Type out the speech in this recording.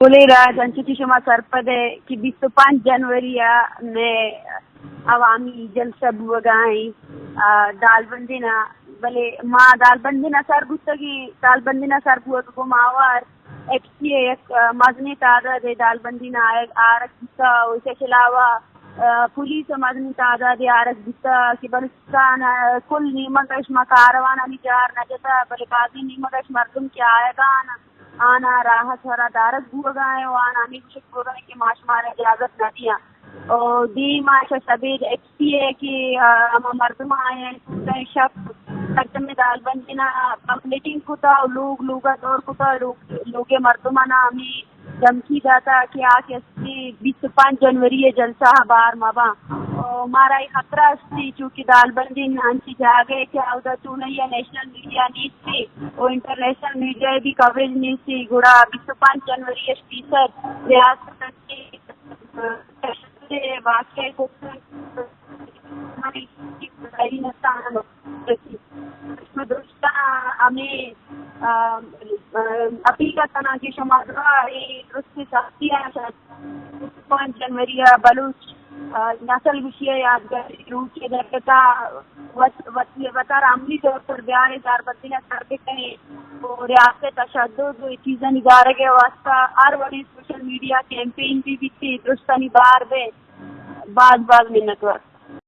گلیں راج، انچو کہ شما سرپد ئے کہ بیست ءُ پنچ جنوری ءَ مئے عوامی جلسہ بوگا ایں، آ، دالبندین ءَ، بلے ما دالبندین ءَ سر بوتگیں، دالبندین ءَ سر بوگ گوں ماوار ایف سی اے یک، آ، مزنیں تعداد ءَ دالبندین ءَ آرگ، آرگ بوتگ ءُ ایشی ءَ علاوہ، آ، پولیس ءَ مزنیں تعداد ءَ آرگ بوتگ کہ بلوچستان ءِ کل نیمگ ءَ اش ما کاروانانی جار نہ جتگ، بلے بازیں نیمگ ءَ اش مردم کہ آیگ ءَ آناں راہ ءَ سرا دارگ بوگ ءَ ایں ءُ آناں ہمے گوشگ بوگ ءَ ایں کہ ما شمارا اجازت نہ دیاں۔ ءُ دیم ءَ شہ شبید ایف سی اے کہ، آ، ہما مردم آیاں کوتاہیں شپ سرجمیں دالبندین ءَ میٹنگ کتگ ءُ لوگ لوگ ءَ دور کتگ، لوگ، لوگ ءِ مردماں ہمے دھمکی داتگ کہ آ کسی بیست ءُ پنچ جنوری ءِ جلسہ ءَ بار مہ باں۔ ءُ مارا اے خطرہ است چونکہ دالبندین انچیں جاگہے کہ اودا چونائی ءَ نیشنل میڈیا نیست ءُ انٹرنیشنل میڈیا ءِ بھی کوریج نیست، گڑا بیست ءُ پنچ جنوری اش فیصد ریاست ءَ تشدد ءِ واقعہ کو درستاں ہمے، آ، آ، اپیل کناں کہ شما درا اے درست سختی ءَ پنچ جنوری ءَ بلوچ، آ، نسل گوشی ءَ یادگاری روچ ءِ درگت ءَ وت، وت، وتارا عملی طور پر بیارے، دالبندین ءَ سر بکنیں ءُ ریاست ءِ تشدد ءُ اے چیزانی دارگ ءِ واستہ ہر وڑیں سوشل میڈیا کیمپین بھی بیت، درستانی بار بہ۔ باز باز منتوار۔